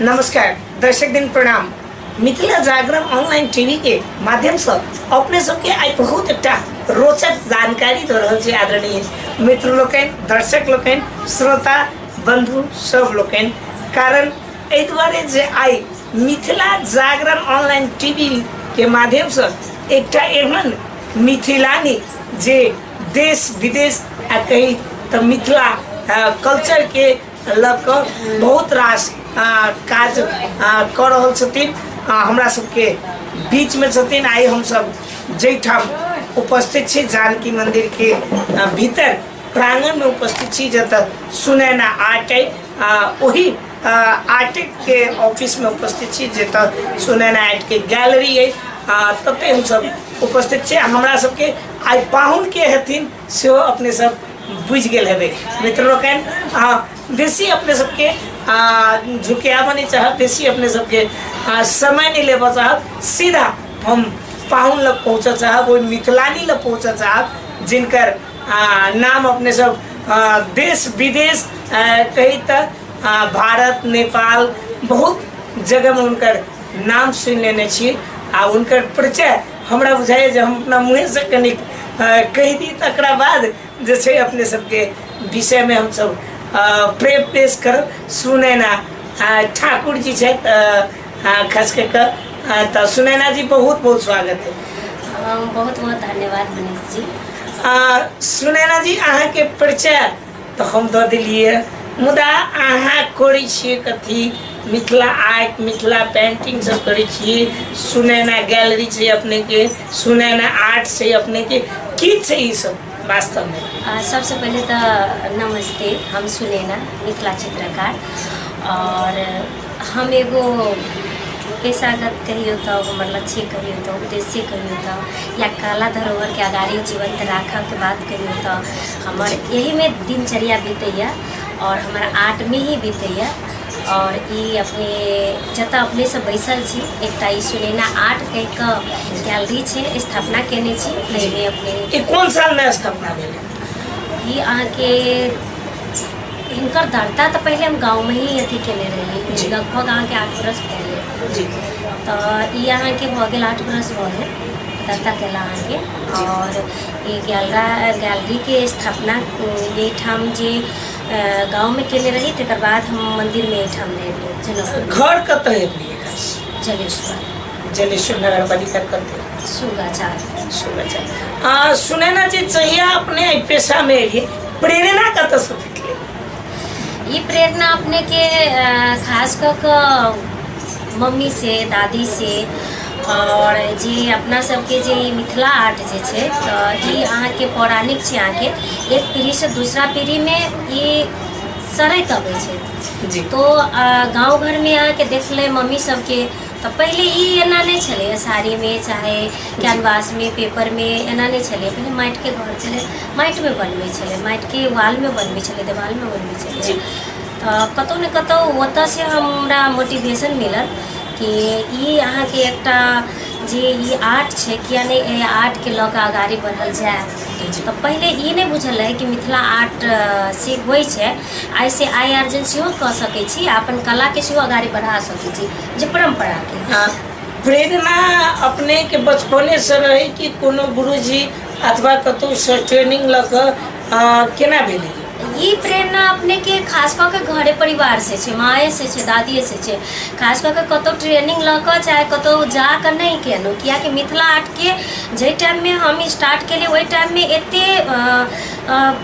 नमस्कार दर्शक दिन प्रणाम। मिथिला जागरण ऑनलाइन टीवी के माध्यम से अपने सबके आइ बहुत एकटा रोचक जानकारी दऽ रहल छी। आदरणीय मित्र लोकनि, दर्शक लोकनि, श्रोता बंधु सब लोकनि, कारण एहि दुआरे जे आइ मिथिला जागरण ऑनलाइन टीवी के माध्यम से एकटा एहन मिथिलानी जे देश विदेश आ कही तऽ मिथिला कल्चर के लऽ कऽ बहुत रास काज कऽ रहल छथिन, हमरा सबके बीचमे छथिन। आइ हमसब जाहिठाम उपस्थित छी, जानकी मन्दिरके भीतर प्राङ्गणमे उपस्थित छी, जतऽ सुनैना आर्ट अइ, ओहि आर्टके ऑफिसमे उपस्थित छी जतऽ सुनैना आर्टके गैलरी अइ, ततहि हमसब उपस्थित छी। हमरा सबके आइ पाहुनके हेथिन सेहो अपने सब बुझि गेल हेबै। मित्र लोकनि, बेसी अपने सबके झुकियाबऽ नहि चाहब, बेसी अपने सबके समय नहि लेबऽ चाहब, सीधा हम पाहुन लग पहुँचऽ चाहब, ओहि मिथिलानी लग पहुँचऽ चाहब जिनकर नाम अपने सब देश विदेश कही तऽ भारत नेपाल बहुत जगहमे हुनकर नाम सुनि लेने छी आ हुनकर परिचय हमरा बुझाइए जे हम अपना मुँहेसँ कनिक कहि दी, तकरा बाद जे छै अपने सबके विषयमे हमसब प्रेम पेश करब। सुनैना ठाकुर जी छथि खास कऽ कऽ, तऽ सुनैना जी बहुत बहुत स्वागत है। बहुत बहुत धन्यवाद मनीष जी। सुनैना जी, अहाँके परिचय तऽ हम दऽ देलियै, मुदा अहाँ करै छियै कथी? मिथिला आर्ट, मिथिला पेंटिंग सब करै छियै, सुनैना गैलरी छै अपनेके, सुनैना आर्ट छै अपनेके, की छै ई सब वास्तवमे? सबसे पहिले तऽ नमस्ते, हम सुनैना मिथिला चित्रकार और हम एगो पेशागत कहियौ तऽ हमर लक्ष्य कहियौ तऽ उद्देश्य कहियौ तऽ या कला धरोहरके अगाड़ी जीवंत राखऽके बात कहियौ तऽ हमर एहिमे दिनचर्या बीतैए और हमर आर्टमे ही बीतैए। और ई अपने जतऽ अपनेसँ बैसल छी एकटा ई सुनैना आर्ट कहि कऽ गैलरी छै, स्थापना केने छी। एहिमे अपने ई कोन सालमे स्थापना भेलै? ई अहाँके हिनकर दर्ता तऽ पहिले हम गाँवमे ही अथी केने रही, लगभग अहाँके 8 बरस पहिले। तऽ ई अहाँके भऽ गेल 8 बरस भऽ गेल दर्ता केला अहाँके। और ई गैलरीके स्थापना एहिठाम जे गाँवमे केने रही, तकर बाद हम मन्दिरमे एहिठाम लेलियै जनकपुर। घर कतऽ है अपने? जलेश्वर। जलेश्वर नगर पालिका कतऽ? सुगाचार। सुगाचार। सुनैना जी, जहिया अपने एहि पेशामे एलियै, प्रेरणा कतऽसँ भेटलै? ई प्रेरणा अपने के खास कऽ कऽ मम्मी से, दादी से, और जे अपना सबके जे ई मिथिला आर्ट जे छै तऽ ई अहाँके पौराणिक छै, अहाँके एक पीढ़ीसँ दूसरा पीढ़ीमे ई सरैत अबै छै। तो गाँव घरमे अहाँके देखलै मम्मी सबके तऽ पहिले ई एना नहि छलै, साड़ीमे चाहे कैनवासमे पेपरमे एना नहि छलै। पहिले माटिके घर छलै, माटिमे बनबै छलै, माटिके वालमे बनबै छलै, देवालमे बनबै छलै। तऽ कतहु ने कतहु ओतऽसँ हमरा मोटिवेशन मिलल कि ई अहाँके एकटा जे ई आर्ट छै, किया नहि एहि आर्टके लऽ कऽ अगाड़ी बढ़ल जाय। तऽ पहिले ई नहि बुझल रहै कि मिथिला आर्ट से होइ छै, आइसँ आय अर्जन सेहो कऽ सकै छी आ अपन कलाके सेहो अगाड़ी बढ़ा सकै छी जे परम्पराके। प्रेरणा अपनेके बचपनेसँ रहै कि कोनो गुरुजी अथवा कतहुसँ ट्रेनिंग लऽ कऽ केना भेलै? ई प्रेरणा अपनेके खास कऽ के घरे परिवारसँ छै, माँएसँ छै, दादिएसँ छै। खास कऽ के कतहु ट्रेनिंग लऽ कऽ चाहे कतहु जा कऽ नहि केलहुँ, किएकि मिथिला आर्टके जाहि टाइममे हम स्टार्ट केलियै ओहि टाइममे एतेक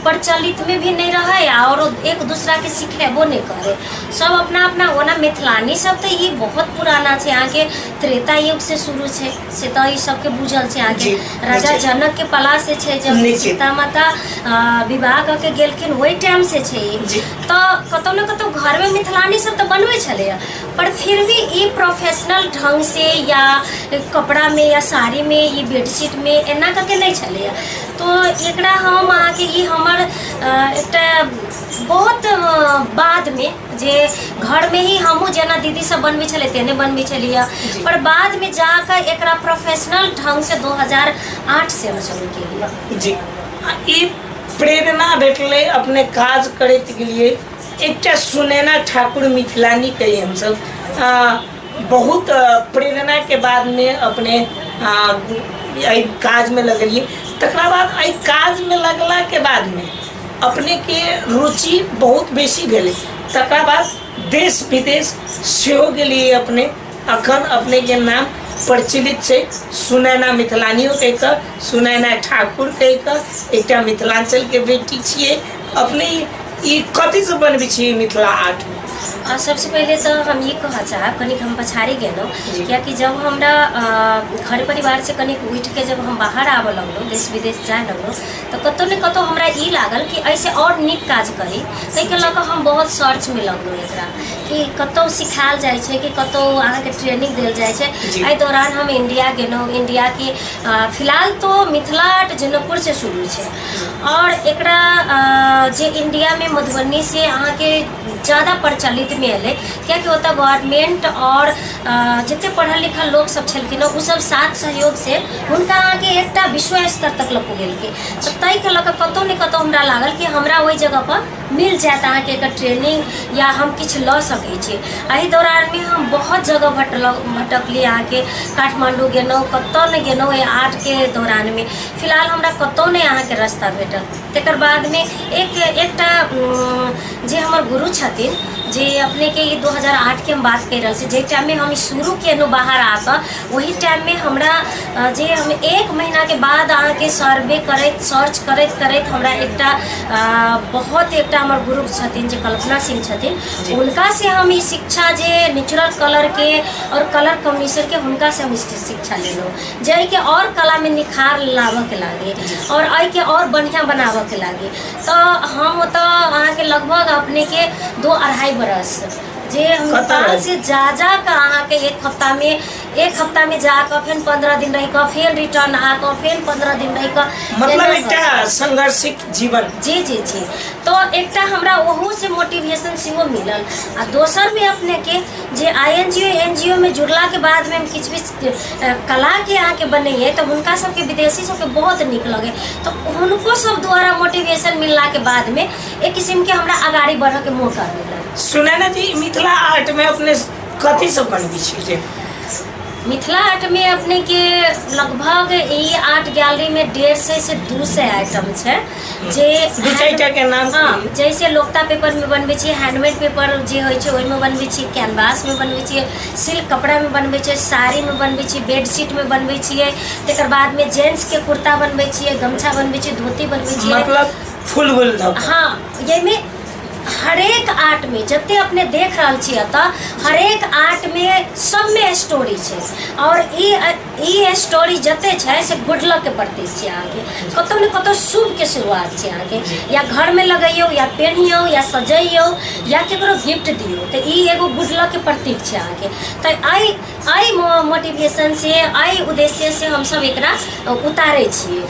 प्रचलितमे भी नहि रहै आओर एक दूसराके सिखेबो नहि करै, सब अपना अपना। ओना मिथिलानी सब तऽ ई बहुत पुराना छै, अहाँके त्रेता युग से शुरू छै, से तऽ ई सबके बुझल छै। अहाँके राजा जनक के पला से छै, जब सीता माता विवाह कऽ के गेलखिन ओहि टाइम से छै ई। तऽ कतौ ने कतौ घरमे मिथिलानी सब तऽ बनबै छलैया, पर फिर भी ई प्रोफेशनल ढंग से या कपड़ामे या साड़ीमे ई बेडशीटमे एना कऽ के नहि छलैया। तो एकरा हम अहाँके ई हमर एकटा बहुत बादमे जे घरमे ही हमहूँ जेना दीदी सब बनबै छलै तेने बनबै छलियै, पर बादमे जाकऽ एकरा प्रोफेशनल ढङ्गसँ 2008 से हम शुरू केलियै। जी, ई प्रेरणा भेटलै, अपने काज करैत गेलियै, एकटा सुनैना ठाकुर मिथिलानी कही हमसब बहुत प्रेरणाके बादमे अपने एहि काजमे लगलियै। तकरा बाद एहि काजमे लगलाके बादमे अपनेके रुचि बहुत बेसी भेलै। तकरा बाद देश विदेश सेहो गेलियै अपने। अखन अपनेके नाम प्रचलित छै सुनैना मिथिलानियो कहि कऽ, सुनैना ठाकुर कहि कऽ। एकटा मिथिलाञ्चलके बेटी छियै अपने। ई कथीसँ बनबै छियै मिथिला आर्ट? आ सबसँ पहिले तऽ हम ई कहऽ चाहब, कनिक हम पछाड़ी गेलहुँ, कियाकि जब हमरा घर परिवारसँ कनिक उठिके जब हम बाहर आबऽ लगलहुँ, देश विदेश जाय लगलहुँ, तऽ कतहु ने कतहु हमरा ई लागल कि एहिसँ आओर नीक काज करी। ताहिके लऽ कऽ हम बहुत सर्चमे लगलहुँ एकरा कि कतहु सिखायल जाइ छै, कि कतहु अहाँके ट्रेनिंग देल जाइ छै। एहि दौरान हम इंडिया गेलहुँ। इंडियाके फिलहाल तो मिथिला आर्ट जनकपुरसँ शुरू छै आओर एकरा जे इंडियामे मधुबनीसँ अहाँके ज्यादा प्रचलितमे एलै, कियाकि ओतऽ गवर्नमेंट आओर जते पढ़ल लिखल लोक सब छलखिन हँ, ओसब साथ सहयोगसँ हुनका अहाँके एकटा विश्व स्तर तक लऽ कऽ गेलखिन। तऽ ताहिके लऽ कऽ कतहु ने कतहु हमरा लागल कि हमरा ओहि जगहपर मिल जायत अहाँके एकर ट्रेनिंग या हम किछु लऽ सकै छी। एहि दौरानमे हम बहुत जगह भटलहुँ, भटकली, अहाँके काठमाण्डू गेलहुँ, कतऽ नहि गेलहुँ एहि आर्टके दौरानमे। फिलहाल हमरा कतहु नहि अहाँके रास्ता भेटल। तकर बादमे एकटा जे हमर गुरु छथिन, जे अपनेके ई 2008के हम बात कहि रहल छी, जाहि टाइममे हम ई शुरू केलहुँ बाहर आकऽ, ओहि टाइममे हमरा जे हम एक महीनाके बाद अहाँके सर्वे करैत, सर्च करैत करैत हमरा एकटा बहुत एकटा हमर गुरु छथिन जे कल्पना सिंह छथिन, हुनकासँ हम ई शिक्षा जे नेचुरल कलरके आओर कलर कॉम्बिनेशनके हुनकासँ हम ई शिक्षा लेलहुँ, जाहिके आओर कलामे निखार लाबऽके लागी आओर एहिके आओर बढ़िआँ बनाबऽके लागी। तऽ हम ओतऽ अहाँके लगभग अपनेके 2-2.5 बरस जे हम कतऽ नेपाल रहै? से जा जा कऽ अहाँके एक हफ्तामे जाकऽ फेर 15 दिन रहि कऽ फेर रिटर्न आकऽ फेर 15 दिन रहि कऽ मतलब एना एकटा संघर्षिक जीवन। जी जी जी। तऽ एकटा हमरा ओहूसँ मोटिवेशन सेहो मिलल। आ दोसरमे अपनेके जे I N G O N G ओ मे जुड़लाके बादमे हम किछु भी कलाके अहाँके बनैए तऽ हुनका सबके, विदेशी सबके बहुत नीक लगै, तऽ हुनको सब द्वारा मोटिवेशन मिललाके बादमे एक किसिमके हमरा अगाड़ी बढ़ऽके मौका मिलल। सुनैना जी, मिथिला आर्टमे अपने कथी सब बनबै छी? जे मिथिला आर्टमे अपनेके लगभग ई आर्ट गैलरीमे 150 से 200 आइटम छै जे दू चारिटा के नाम। हाँ, जैसे लोकता पेपरमे बनबै छियै, हैंडमेड पेपर जे होइ छै ओहिमे बनबै छियै, कैनवासमे बनबै छियै, सिल्क कपड़ामे बनबै छियै, साड़ीमे बनबै छियै, बेडशीटमे बनबै छियै, तकर बादमे जेंट्सके कुर्ता बनबै छियै, गमछा बनबै छियै, धोती बनबै छियै। मतलब फूल गुल धऽ कऽ। हाँ, एहिमे हरेक आर्टमे जते अपने देख रहल छियै एतऽ, हरेक आर्टमे सबमे स्टोरी छै आओर ई ई स्टोरी जते छै से गुड लकके प्रतीक छै। अहाँके कतहु ने कतहु शुभके शुरुआत छै। अहाँके या घरमे लगैयौ या पेन्हियौ या सजैयौ या केकरो गिफ्ट दियौ, तऽ ई एगो गुड लकके प्रतीक छै अहाँके। तऽ एहि एहि मोटिवेशन से, एहि उद्देश्य से हमसब एकरा उतारै छियै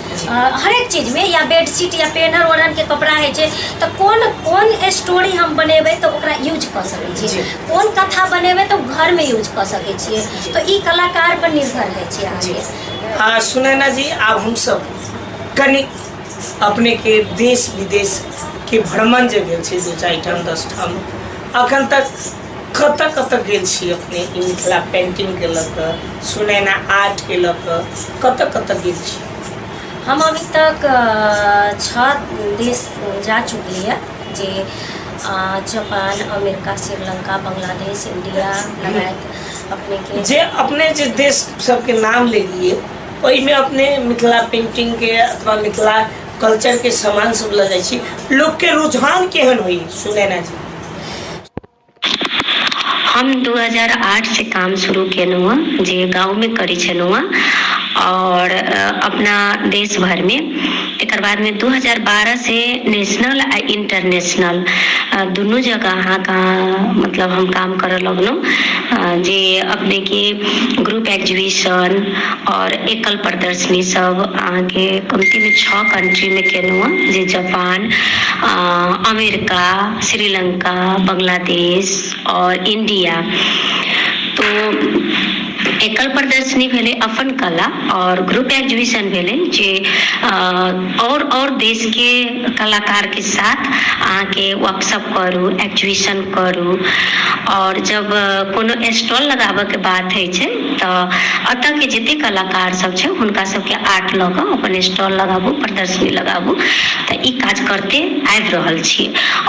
हरेक चीजमे। या बेडशीट या पेनहर ओढ़नके कपड़ा होइ छै तऽ कोन कोन स्टोरी हम बनेबै तऽ ओकरा यूज कऽ सकै छियै, कोन कथा बनेबै तऽ ओ घरमे यूज कऽ सकै छियै। तऽ ई कलाकार पर निर्भर होइ छै अहाँके। सुनैना जी, आब हमसब कनि अपनेके देश विदेशके भ्रमण जे भेल छै 2-4 ठाम 10 ठाम, अखन तक कतऽ कतऽ गेल छी अपने ई मिथिला पेंटिंगके लऽ कऽ, सुनैना आर्टके लऽ कऽ कतऽ कतऽ गेल छी? हम अभी तक 6 देश जा चुकली है, जे Japan, America, Sri Lanka, Bangladesh, India लगायत अपने के। जे अपने जे देश सबके नाम लेलिए ओहिमे अपने मिथिला पेंटिंगके अथवा मिथिला कल्चरके सामान सब लऽ जाइ छी, लोकके रुझान केहन होइ सुनैना जी? हम 2008 से काम शुरू केलहुँ हँ, जे गाँवमे करै छलहुँ हँ आओर अपना देश भरिमे। तकर बादमे 2012 से नेशनल आ इंटरनेशनल दुनू जगह अहाँके मतलब हम काम करऽ लगलहुँ, जे अपनेके ग्रुप एग्जीबिशन आओर एकल प्रदर्शनी सब अहाँके कमतीमे 6 कंट्रीमे केलहुँ हँ, जे जापान, अमेरिका, श्रीलंका, बांग्लादेश आओर इंडिया। तो एकल प्रदर्शनी भेलै अपन कला आओर ग्रुप एक्जिबिशन भेलै जे आओर आओर देशके कलाकारके साथ अहाँके वर्कशॉप करू, एक्जिबिशन करू। आओर जब कोनो स्टॉल लगाबऽके बात होइ छै तऽ एतऽके जते कलाकार सब छै हुनका सबके आर्ट लऽ कऽ अपन स्टॉल लगाबू, प्रदर्शनी लगाबू। तऽ ई काज करते आबि रहल छी।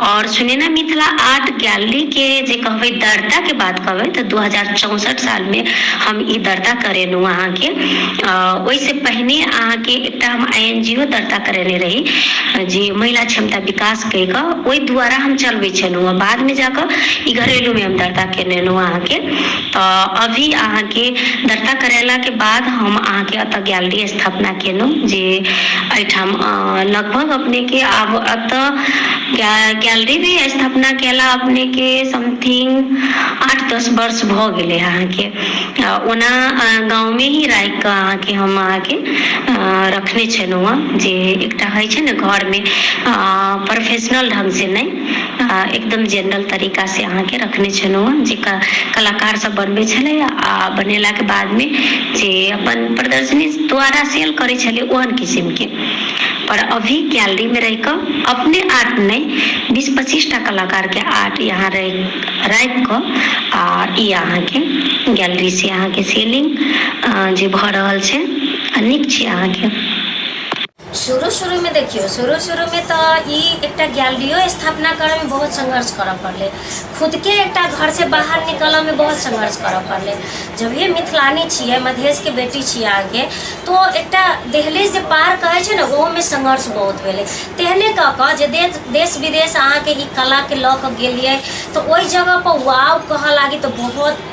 आओर सुनैना मिथिला आर्ट गैलरीके जे कहबै दर्ताके बात कहबै तऽ 2064 सालमे हम ई दर्ता करेलहुँ अहाँके। ओहिसँ पहिने अहाँके एकटा हम I N G ओ दर्ता करेने रही जे महिला क्षमता विकास कहि कऽ, ओहि द्वारा हम चलबै छलहुँ। बादमे जाकऽ ई घरेलूमे हम दर्ता केने अहाँके। तऽ अभी अहाँके दर्ता करेलाके बाद हम अहाँके एतऽ गैलरी स्थापना केलहुँ, जे एहिठाम लगभग अपनेके आब एतऽ गैलरी भी स्थापना केला अपनेके समथिंग 8-10 वर्ष भऽ गेलै अहाँके। ओना गाँवमे ही राखिकऽ अहाँके हम अहाँके रखने छलहुँ हँ, जे एकटा होइ छै ने घरमे, प्रोफेशनल ढङ्गसँ नहि, एकदम जेनरल तरीकासँ अहाँके रखने छलहुँ हँ, जे कलाकार सब बनबै छलै आ बनेलाके बादमे जे अपन प्रदर्शनी द्वारा सेल करै छलै, ओहन किसिमके। पर अभी गैलरीमे रहिकऽ अपने आर्ट नहि, 20-25 टा कलाकारके आर्ट यहाँ राखिकऽ आ ई अहाँके गैलरीसँ अहाँके सेलिंग जे भऽ रहल छै आ नीक छै अहाँके। शुरू शुरूमे देखियौ, शुरू शुरूमे तऽ ई एकटा गैलरियो स्थापना करयमे बहुत संघर्ष करऽ पड़लै। खुदके एकटा घरसँ बाहर निकलऽमे बहुत संघर्ष करऽ पड़लै। जब ये मिथिलानी छियै, मधेशके बेटी छियै अहाँके, तो एकटा दहलीज जे पार कहै छै ने, ओहोमे संघर्ष बहुत भेलै। तेहने कऽ कऽ जे देश देश विदेश अहाँके ई कलाके लऽ कऽ गेलियै तऽ ओहि जगहपर वाव कहऽ लागी तऽ बहुत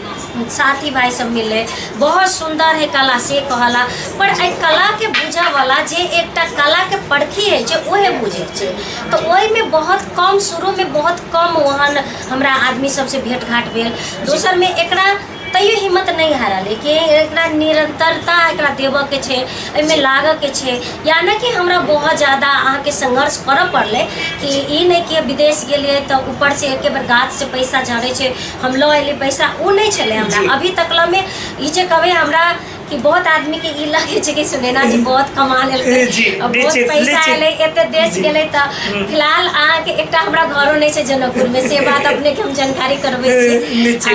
साथी भाई सब मिललै, बहुत सुन्दर है कला से कहला। पर एहि कलाके बुझऽवला, जे एकटा कलाके परखी होइ छै, ओहे बुझै छै। तऽ ओहिमे बहुत कम, शुरूमे बहुत कम ओहन हमरा आदमी सबसँ भेँट घाट भेल। दोसरमे एकरा तैयो हिम्मत नहि हारल कि एकरा निरन्तरता एकरा देबऽके छै, एहिमे लागऽके छै। यानि कि हमरा बहुत ज्यादा अहाँके संघर्ष करऽ पड़लै कि ई नहि कि विदेश गेलियै तऽ ऊपरसँ एके बेर गाछसँ पैसा झड़ै छै, हम लऽ एलियै पैसा, ओ नहि छलै हमरा। अभी तकलामे ई जे कहबै हमरा कि बहुत आदमीके ई लगै छै कि सुनैना जी बहुत कमा लेलकै, बहुत पैसा एलै, एते देश गेलै। तऽ फिलहाल अहाँके एकटा हमरा घरो नहि छै जनकपुरमे, से बात अपनेके हम जानकारी करबै छी।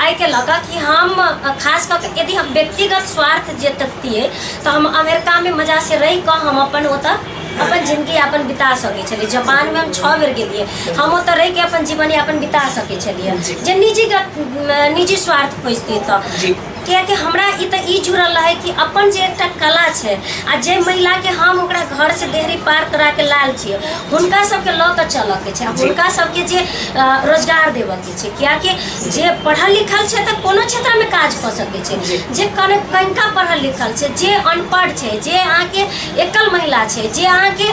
एहिके लऽ कऽ कि हम खास कऽ के यदि हम व्यक्तिगत स्वार्थ जे तकतियै तऽ हम अमेरिकामे मजासँ रहि कऽ हम अपन ओतऽ अपन जिन्दगी अपन बिता सकै छलियै। जापानमे हम 6 बेर गेलियै, हम ओतऽ रहिके अपन जीवन यापन बिता सकै छलियै, जे निजी स्वार्थ खोजतियै तऽ। कियाकि हमरा ई तऽ ई जुड़ल रहै कि अपन जे एकटा कला छै आ जे महिलाके हम ओकरा घरसँ देहरी पार कराके लायल छियै, हुनका सबके लऽ कऽ चलऽके छै, हुनका सबके जे रोजगार देबऽके छै। कियाकि जे पढ़ल लिखल छै तऽ कोनो क्षेत्रमे काज कऽ सकै छै। जे कनिका पढ़ल लिखल छै, जे अनपढ़ छै, जे अहाँके एकल महिला छै, जे अहाँके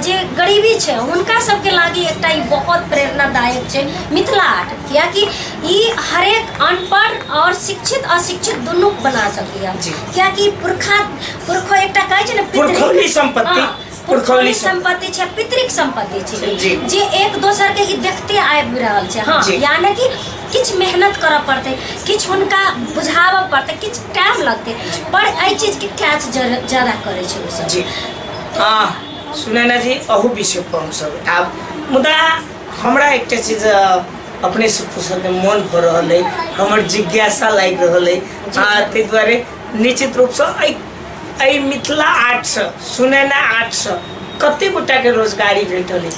जे गरीबी छै, हुनका सबके लागि एकटा ई बहुत प्रेरणादायक छै मिथिला आर्ट। कियाकि ई हरेक अनपढ़ आओर शिक्षित अशिक्षित दुनू बना सकैए। कियाकि पुरखा पुरखो एकटा कहै छै ने, पुरखौली सम्पत्ति। पुरखौली सम्पत्ति छै, पितृक सम्पत्ति छै, जे एक दोसर के ई देखते आबि रहल छै। हँ, यानी कि किछु मेहनत करऽ पड़तै, किछु हुनका बुझाबऽ पड़तै, किछु टाइम लगतै, पर एहि चीजके कैच ज्यादा करै छै ओसभ। जी सुनैना जी, अहू विषय पर हमसभ आब, मुदा हमरा एकटा चीज अपनेसँ पूछऽके मन भऽ रहल अइ, हमर जिज्ञासा लागि रहल अइ। ताहि दुआरे निश्चित रूपसँ एहि एहि मिथिला आर्टसँ, सुनैना आर्टसँ कते गोटाके रोजगारी भेटल अइ?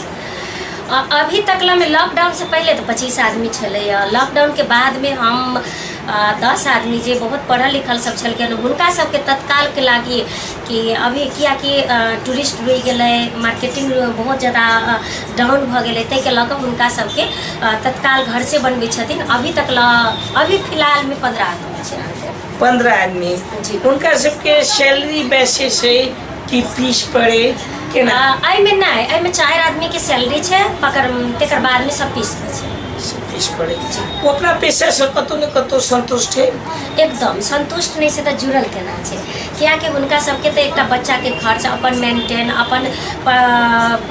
अभी तक में लॉकडाउन से पहले तो 25 आदमी छलैया। लॉकडाउन के बाद में हम 10 आदमी जे बहुत पढ़ल लिखल सब छलखिन, हुनका सबके तत्काल के लागी कि अभी कियाकि टूरिस्ट रुकि गेलै, मार्केटिंग बहुत ज़्यादा डाउन भऽ गेलै, ताहिके लऽ कऽ हुनका सबके तत्काल घर से बनबै छथिन। अभी तक ल अभी फिलहाल में 15 आदमी छै अहाँके। 15 आदमी? जी। हुनका सबके सैलरी बेसिस है कि पीस पड़े, केना? एहिमे नहि, एहिमे 4 आदमीके सैलरी छै, पकड़ तकर बादमे सब पीस पर छै। सब पीस पड़े। ओ अपना पेशासँ कतहु ने कतहु सन्तुष्ट है? एकदम संतुष्ट नहि छै तऽ जुड़ल केना छै? कियाकि हुनका सबके तऽ एकटा बच्चाके खर्च, अपन मेंटेन, अपन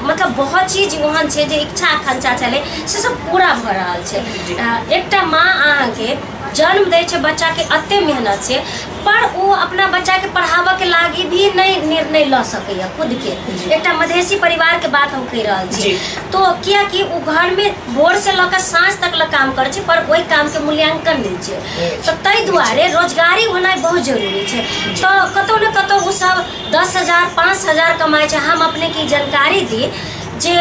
मतलब बहुत चीज ओहन छै जे इच्छा आकांक्षा छलै से सब पूरा भऽ रहल छै। एकटा माँ अहाँके जन्म दै छै बच्चाके एते मेहनत से, पर ओ अपना बच्चाके पढ़ाबऽके लागी भी नहि निर्णय लऽ सकैए खुदके। एकटा मधेसी परिवारके बात हम कहि रहल छी। तो कियाकि ओ घरमे भोरसँ लऽ कऽ साँझ तक लऽ काम करै छै, पर ओहि कामके मूल्यांकन नहि छै। तऽ ताहि दुआरे रोजगारी होनाइ बहुत जरूरी छै। तऽ कतहु ने कतहु ओसभ 10,000 5,000 कमाइ छै। हम अपनेके ई जानकारी दी जे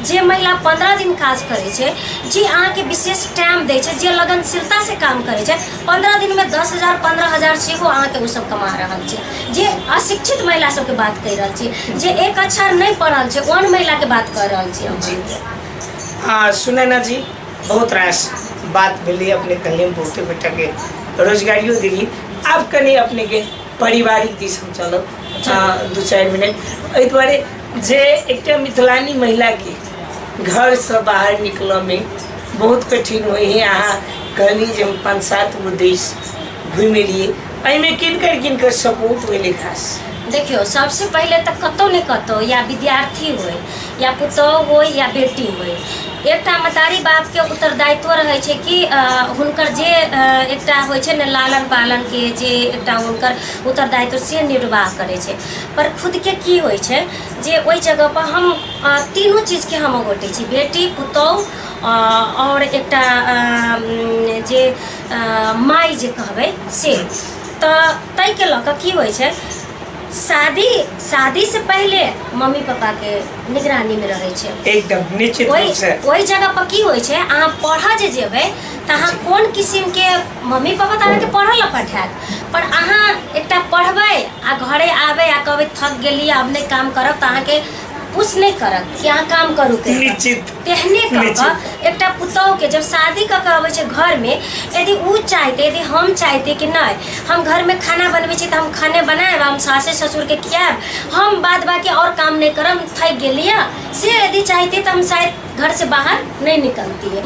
जे महिला 15 दिन काज करै छै, जे अहाँके विशेष टाइम दै छै, जे लगनशीलतासँ काम करै छै, 15 दिनमे 10,000 15,000 सेहो अहाँके ओसभ कमा रहल छै। जे अशिक्षित महिला सबके बात कहि रहल छी, जे एक अक्षर नहि पढ़ल छै, ओहन महिलाके बात कऽ रहल छी हम। जी हाँ सुनैना जी, बहुत रास बात भेलै, अपने कहलियै बहुते गोटाके रोजगारियो देली। आब कनि अपनेके पारिवारिक दिस हम चलब 2-4 मिनट, एहि दुआरे जे एकटा मिथिलानी महिलाके घरसँ बाहर निकलऽमे बहुत कठिन होइ है। अहाँ कहली जे हम 5-7 गो देश घुमि एलियै, एहिमे किनकर किनकर सपोर्ट भेलै खास? देखियौ, सबसे पहिले तऽ कतहु ने कतहु या विद्यार्थी होइ या पुतोहु होइ या बेटी होइ, एकटा महतारी बापके उत्तरदायित्व रहै छै कि हुनकर जे एकटा होइ छै ने लालन पालनके जे एकटा हुनकर उत्तरदायित्व से निर्वाह करै छै। पर खुदके की होइ छै जे ओहि जगहपर हम तीनू चीजके हम गोटै छी, बेटी पुतोहु आओर एकटा जे माय जे कहबै से। तऽ ताहिके लऽ कऽ की होइ छै, शादी शादीसँ पहिले मम्मी पापाके निगरानीमे रहै छै। एकदम निश्चित ओहि रूप से। ओहि जगह पर की होइ छै, अहाँ पढ़ऽ जे जेबै तऽ अहाँ कोन किसिमके मम्मी पापा तऽ अहाँके पढ़ऽ लए पठायत, पर अहाँ एकटा पढ़बै आ घरे आबै आ कहबै थक गेली आब नहि काम करब, तऽ अहाँके पुश नहि करत कि अहाँ काम करू कहि कऽ। निश्चित। तेहने कऽ कऽ निश्चित। एकटा पुतोहुके जब शादी कऽ कऽ अबै छै घरमे, यदि ओ चाहतै, यदि हम चाहतै कि नहि हम घरमे खाना बनबै छी तऽ हम खाने बनायब, हम सासे ससुरके खियाएब, हम बाद बाकी आओर काम नहि करब, थाकि गेली हँ, से यदि चाहती तऽ हम शायद घरसँ बाहर नहि निकलतियै।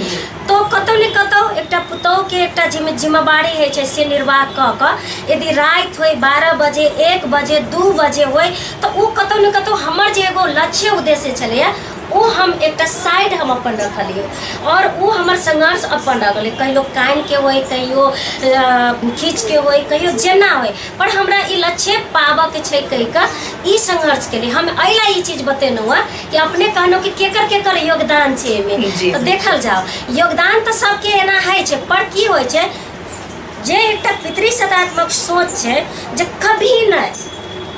तो कतहु ने कतहु एकटा पुतोहुके एकटा जिम्मेवारी होइ छै, से निर्वाह कऽ कऽ यदि राति होइ 12 बजे 1 बजे 2 बजे होइ तऽ ओ कतहु ने कतहु हमर जे एगो लक्ष्य उद्देश्य छलैए ओ हम एकटा साइड हम अपन रखलियै आओर ओ हमर संघर्ष अपन रखलियै। कहियो कानिके होइ, कहियो खींचके होइ, कहियो जेना होइ, पर हमरा ई लक्ष्य पाबऽके छै कहि कऽ ई संघर्ष केलियै हम। एहि लए ई चीज बतेलहुँ हँ कि अपने कहलहुँ कि केकर केकर योगदान छै एहिमे, तऽ देखल जाओ योगदान तऽ सबके एना होइ छै, पर की होइ छै जे एकटा पितृसत्तात्मक सोच छै जे कभी नहि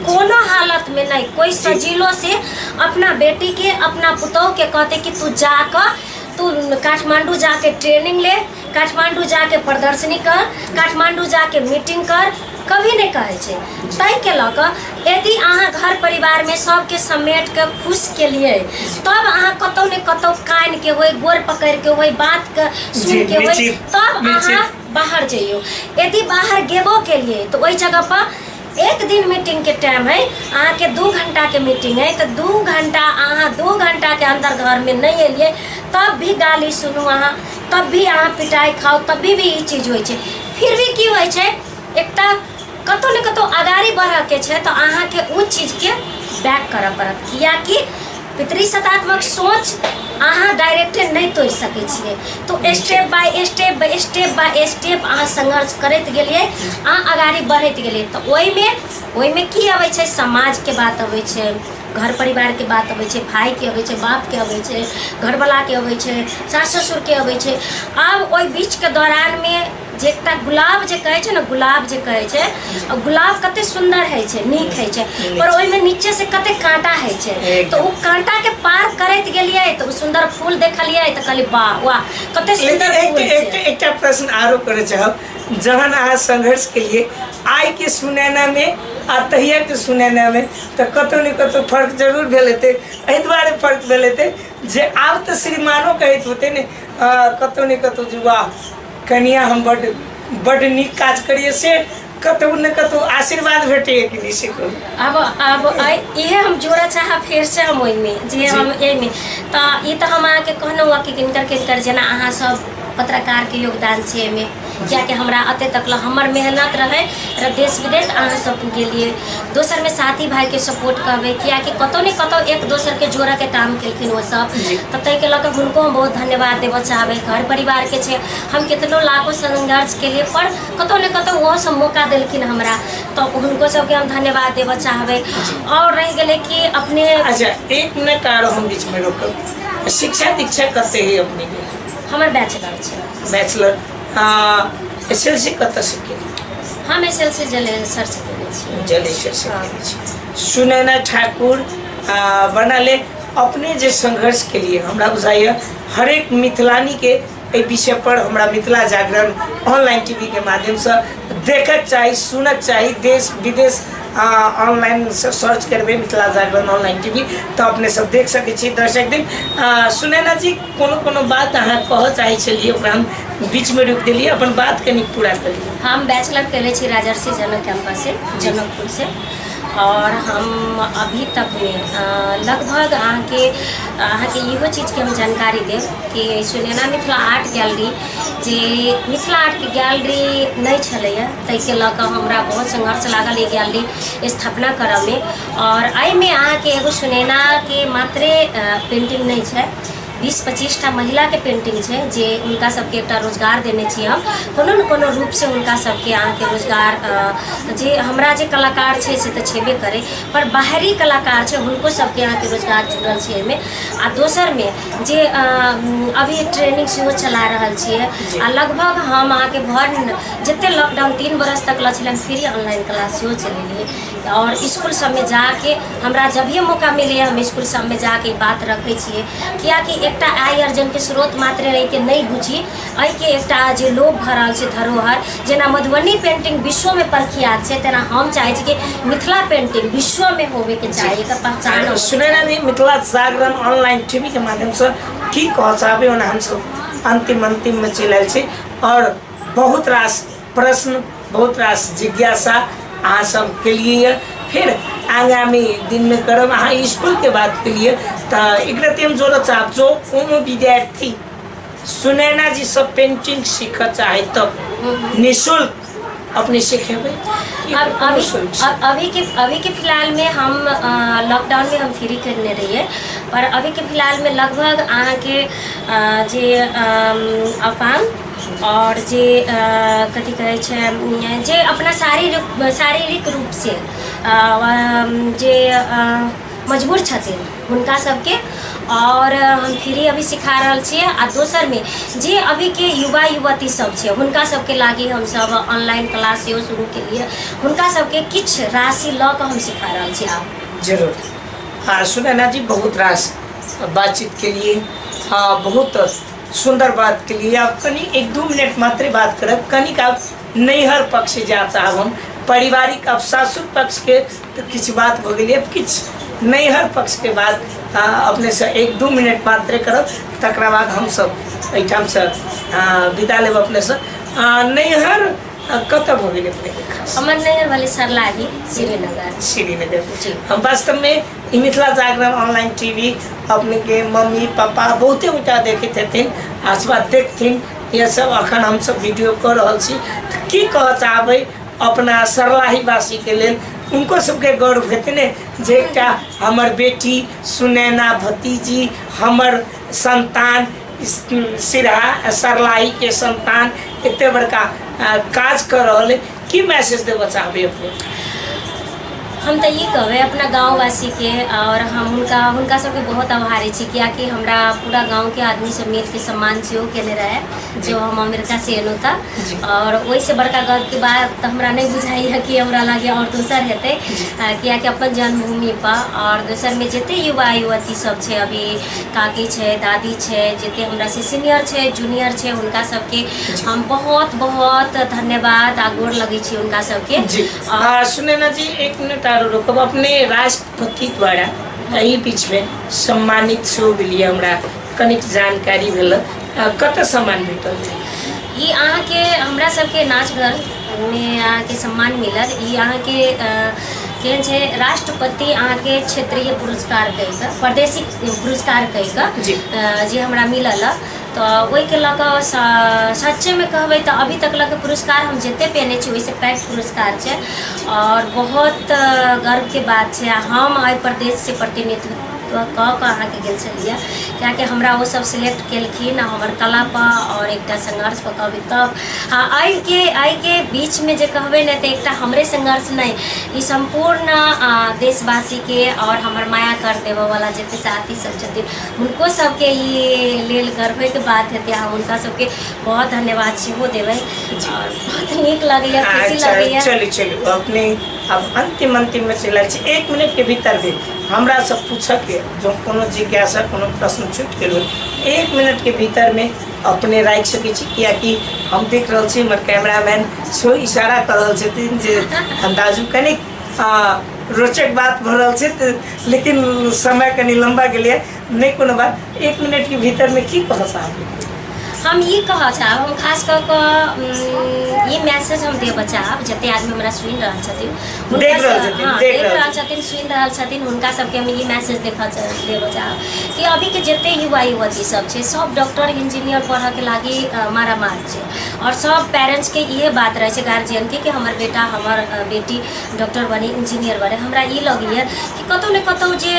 कोनो हालत में नहीं कोई सजीलो से अपना बेटी के अपना पुतोह के कहते कि तू जाकर तू काठमांडू जाके ट्रेनिंग ले, काठमांडू जाके प्रदर्शनी कर, काठमांडू जाके मीटिंग कर, कभी नहीं कहै छै। ताहिके लऽ कऽ यदि अहाँ घर परिवारमे सबके समेट कऽ खुश केलियै तब अहाँ कतहु ने कतहु कानिके होइ, गोर पकड़िके होइ, बातके सुनिके होइ, तब अहाँ बाहर जइयौ। यदि बाहर गेबो केलियै तऽ ओहि जगहपर एक दिन मीटिंग के टाइम है, अहाँके 2 घंटा के मीटिंग है, तऽ 2 घंटा अहाँ 2 घंटा के अंदर घर में नहीं एलियै तब भी गाली सुनू अहाँ, तब भी अहाँ पिटाइ खाउ, तब भी ई चीज होइ छै। फिर भी की होइ छै, एकटा कतहु ने कतहु अगाड़ी बढ़ऽके छै तऽ अहाँके ओ चीजके बैक करऽ पड़त, कियाकि पितृसत्तात्मक सोच अहाँ डायरेक्टे नहि तोड़ि सकै छियै। तो step by step by step by step अहाँ संघर्ष करैत गेलियै, अहाँ अगाड़ी बढ़ैत गेलियै। तऽ ओहिमे की अबै छै, समाजके बात अबै छै, घर परिवारके बात अबै छै, भाइके अबै छै, बापके अबै छै, घरवलाके अबै छै, सास ससुरके अबै छै। आब ओहि बीचके दौरानमे जे एकटा गुलाब जे कहै छै ने, गुलाब जे कहै छै, आ गुलाब कते सुन्दर होइ छै, नीक होइ छै, पर ओहिमे नीचे से कते काँटा होइ छै, तऽ ओ काँटाके पार करैत गेलियै तऽ ओ सुन्दर फूल देखलियै तऽ कहलियै वाह वाह कते सुन्दर फूल छै। एकटा प्रश्न आरो करऽ चाहब, जहन अहाँ संघर्ष केलियै आइ के सुनैना में आ तहिया के सुनैना में तऽ कतौ ने कतौ फर्क जरूर भेल हेतै। एहि दुआरे फर्क भेल हेतै जे आब तऽ श्रीमानो कहैत होतै ने कतौ ने कतौ जे वाह कनिया हम बड्ड बड्ड नीक काज करिए, से कतौ ने कतौ आशीर्वाद भेटैए कि नहि से कहू। आब इहे हम जोड़ऽ चाहब फेरसँ हम ओहिमे जे हम एहिमे तऽ ई तऽ हम अहाँके कहलहुँ कऽ के किनकर किनकर जेना अहाँ सब पत्रकारके योगदान छै एहिमे, कियाकि हमरा एते तक लए हमर मेहनत रहै र देश विदेश अहाँ सब गेलियै। दोसरमे साथी भाइके सपोर्ट कहबै, कियाकि कतहु ने कतहु एक दोसरके जोड़ऽके काम केलखिन ओ सब, तऽ ताहिके लऽ कऽ हुनको हम बहुत धन्यवाद देबऽ चाहबै। घर परिवारके छै, हम केतनो लाखो संघर्ष केलियै पर कतहु ने कतहु ओहो सब मौका देलखिन हमरा, तऽ हुनको सबके हम धन्यवाद देबऽ चाहबै। आओर रहि गेलै कि अपने। अच्छा, एक मिनट आरो हम बीचमे रोकब। शिक्षा दीक्षा कते है अपने के? हमर बैचलर छै। बैचलर, एस एल सी कतऽ से केली? हम एस एल सी जलेसर से केने छी। जलेसर से केने छी। सुनैना ठाकुर बनले अपने जे संघर्ष के लिए हमरा बुझाइए हरेक मिथिलानी के एहि विषय पर हमरा मिथिला जागरण ऑनलाइन टीवी के माध्यम से देखक चाही, सुनक चाही। देश विदेश ऑनलाइन से सर्च करबै मिथिला जागरण ऑनलाइन टीवी तऽ अपने सब देख सकै छी। दर्शक दिन, सुनैना जी, कोनो कोनो बात अहाँ कहऽ चाहै छलियै, ओकरा हम बीचमे रोकि देलियै, अपन बात कनि पूरा करियै। हम बैचलर केले छी राजर्षि जनक कैंपस से, जनकपुर से, और हम अभी तक में लगभग अहाँके इहो चीजके हम जानकारी देब कि सुनैना मिथिला आर्ट गैलरी, जे मिथिला आर्टके गैलरी नहि छलैए, ताहिके लऽ कऽ हमरा बहुत संघर्ष लागल ई गैलरी स्थापना करऽमे। और एहिमे अहाँके एगो सुनैनाके मात्रे पेंटिंग नहि छै, 20-25 टा महिलाके पेंटिंग छै, जे हुनका सबके एकटा रोजगार देने छी हम। कोनो ने कोनो रूपसँ हुनका सबके अहाँके रोजगार, जे हमरा जे कलाकार छै से तऽ छेबे करै, पर बाहरी कलाकार छै, हुनको सबके अहाँके रोजगार जुड़ल छै एहिमे। आ दोसरमे जे अभी ट्रेनिंग सेहो चला रहल छियै आ लगभग हम अहाँके भर जते लॉकडाउन 3 बरस तक लऽ छलै, हम फ्री ऑनलाइन क्लास सेहो चलेलियै। आओर इसकुल सबमे जाके हमरा जभिए मौका मिलैए, हम इसकुल सबमे जाके ई बात रखै छियै, कियाकि एकटा आय अर्जनके स्रोत मात्र एहिके नहि बुझी, एहिके एकटा जे लोप भऽ रहल छै धरोहर। जेना मधुबनी पेंटिंग विश्वमे प्रख्यात छै, तेना हम चाहै छी कि मिथिला पेंटिंग विश्वमे होबेके चाही, एकर पहचान होबेके। सुनैना जी, मिथिला जागरण ऑनलाइन टीवी के माध्यम से की कहऽ चाहबै? ओना हमसब अंतिम अंतिम में चलि आयल छी और बहुत रास प्रश्न, बहुत रास जिज्ञासा अहाँ सब केलिए यऽ, फिर आगामी दिनमे करब। अहाँ स्कूलके बात केलिए तऽ एक रति हम जोड़ऽ चाहब, जो कोनो विद्यार्थी सुनैना जी सब पेंटिंग सीखऽ चाहे तऽ निःशुल्क अपने सिखेबै कि अब कोनो अभी शुल्क छै? अभी के फिलहाल में हम लॉकडाउन में हम फ्री करने रहिए, पर अभी के फिलहाल में लगभग अहाँके जे अपांग और जे कथी कहै छै, जे अपना शारीरिक शारीरिक रूपसँ जे मजबूर छथिन, हुनका सबके और हम फ्री अभी सिखा रहल छियै। आ दोसरमे जे अभीके युवा युवती सब छै, हुनका सबके लागि हमसब ऑनलाइन क्लास सेहो शुरू केलियै। हुनका सबके किछु राशि लऽ कऽ हम सिखा रहल छी आब। जरूर। हाँ सुनैना जी, बहुत रास बातचीत के लिए, हाँ, बहुत सुंदर बात के लिए। आप कनी 1-2 मिनट मात्र बात करब। कनिक आप नैहर पक्ष जा चाहब हम, पारिवारिक, अब सासुर पक्ष के तऽ किछु बात भऽ गेलै, अब किछु नैहर पक्ष के बात अपने से 1-2 मिनट मात्र करब, तकरा बाद हमसब एहिठामसँ विदा लेब अपने से। नैहर कतऽ भऽ गेलै अपने के खास? हमर नैहर भेलै सरलाही, श्रीनगर। श्रीनगर। जी। हम वास्तवमे ई मिथिला जागरण ऑनलाइन टीवी अपने के मम्मी पापा बहुते गोटा देखैत हेथिन अथवा देखथिन। यह सब अखन हमसब वीडियो कऽ रहल छी, तऽ की कहऽ चाहबै अपना सरलाही वासीके लेल? हुनको सबके गर्व हेतै ने जे एकटा हमर बेटी सुनैना भतीजी, हमर संतान, सिरहा सरलाहीके संतान एते बड़का काज कऽ रहल है। की मैसेज देबऽ चाहबै अपने? हम तऽ ई कहबै अपना गाँववासीके और हम हुनका हुनका सबके बहुत आभारी छी, कियाकि हमरा पूरा गाँवके आदमी सब मिलके सम्मान सेहो केने रहै जो हम अमेरिका से एलहुँ तऽ। और ओहिसँ बड़का गर्वके बात तऽ हमरा नहि बुझाइए कि हमरा लागे आओर दोसर हेतै, कियाकि अपन जन्मभूमि पर। और दोसरमे जते युवा युवती सब छै, अभी काकी छै, दादी छै, जते हमरा से सीनियर छै, जूनियर छै, हुनका सबके हम बहुत बहुत धन्यवाद आ गोर लगै छी हुनका सबके। सुनैना जी, एक मिनट आरो रोकब। अपने राष्ट्रपति द्वारा एहि बीचमे सम्मानित सेहो भेलियै, हमरा कनिक जानकारी भेल। कतऽ सम्मान भेटल? ई अहाँके हमरा सबके नाच घरमे अहाँके सम्मान मिलल। ई अहाँके केहन छै राष्ट्रपति अहाँके क्षेत्रीय पुरस्कार कहि कऽ प्रादेशिक पुरस्कार कहि कऽ जी। जे हमरा मिलल हँ, तऽ ओहिके लऽ कऽ सच्चेमे कहबै तऽ अभी तक लऽ कऽ पुरस्कार हम जते पेने छी ओहिसँ पैघ पुरस्कार छै आओर बहुत गर्वके बात छै आ हम एहि प्रदेशसँ प्रतिनिधित्व कऽ कऽ अहाँके गेल छलियै किएकि हमरा ओ सब सिलेक्ट केलखिन आ हमर कलापर आओर एकटा संघर्षपर कहबै तब आ एहिके एहिके बीचमे जे कहबै ने तऽ एकटा हमरे संघर्ष नहि ई सम्पूर्ण देशवासीके आओर हमर माया कर देबऽवला जते साथी सब छथिन हुनको सबके ई लेल गर्वेके बात हेतै आ हुनका सबके बहुत धन्यवाद सेहो देबै आओर बहुत नीक लगैए खुशी अच्छा लगैए चलू चलू अपने अब अंतिम अंतिम में चलि आयल छी एक मिनट के भीतर भी हमरा सब पूछऽ के जो कोनो जिज्ञासा कोनो प्रश्न छूटि गेल हो एक मिनट के भीतर में अपने राखि सकै छी कियाकि हम देख रहल छी हमर कैमरामैन सेहो इशारा कऽ रहल छथिन जे अंदाजू कनिक रोचक बात भऽ रहल छै तऽ लेकिन समय कनि लम्बा गेलैए नहि कोनो बात एक मिनट के भीतर में की कहऽ चाहबै हम ई कहऽ चाहब हम खास कऽ कऽ ई मैसेज हम देबऽ चाहब जते आदमी हमरा सुनि रहल छथिन हुनका देख रहल छथिन, हाँ, देख देख रहल रहल छथिन सुनि रहल छथिन हुनका सबके हम ई मैसेज देखऽ देबऽ चाहब कि अभीके जते युवा युवती सब छै सब डॉक्टर इंजीनियर पढ़ऽके लागि मारामार छै आओर सब पेरेंट्सके इहे बात रहै छै गार्जियनके कि हमर बेटा हमर बेटी डॉक्टर बने इंजीनियर बने हमरा ई लगैए कि कतहु ने कतहु जे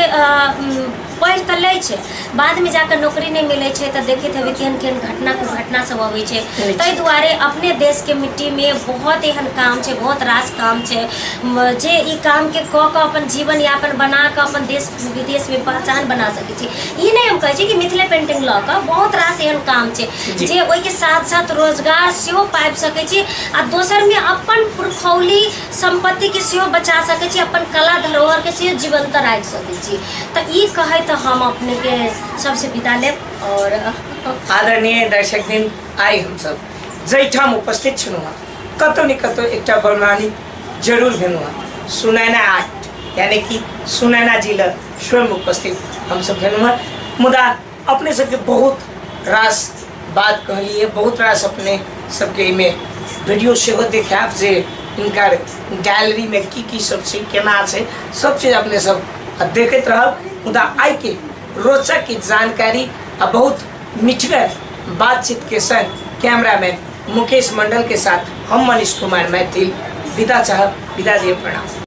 पढ़ि तऽ लै छै बादमे जाकऽ नौकरी नहि मिलै छै तऽ देखैत हेबै केहन केहन घटना कुघटना सब अबै छै ताहि दुआरे अपने देशके मिट्टीमे बहुत एहन काम छै बहुत रास काम छै जे ई कामके कऽ कऽ अपन जीवन यापन बना कऽ अपन देश विदेशमे पहचान बना सकै छी ई नहि हम कहै छी कि मिथिले पेंटिंग लऽ कऽ बहुत रास एहन काम छै जे ओहिके साथ साथ रोजगार सेहो पाबि सकै छी आ दोसरमे अपन पुरखौली सम्पत्तिके सेहो बचा सकै छी अपन कला धरोहरके सेहो जीवन्त राखि सकै छी तऽ ई कहैत हम अपनेके सबसँ विदा लेब आओर आदरणीय दर्शक दिन आइ हमसब जाहिठाम उपस्थित छलहुँ हँ कतहु ने कतहु एकटा बलमानी जरूर भेलहुँ हँ सुनैना आर्ट यानी कि सुनैना जी लग स्वयं उपस्थित हमसब भेलहुँ हँ मुदा अपने सबके बहुत रास बात कहलिए बहुत रास अपने सबके एहिमे वीडियो सेहो देखायब जे हिनकर गैलरीमे की की सब छै केना छै सब चीज अपने सब देखैत रहब मुदा आइके रोचक की जानकारी आ बहुत मिठगर बातचीत के संग कैमरामैन मुकेश मंडल के साथ हम मनीष कुमार मैथिल विदा चाहब विदा दिए प्रणाम।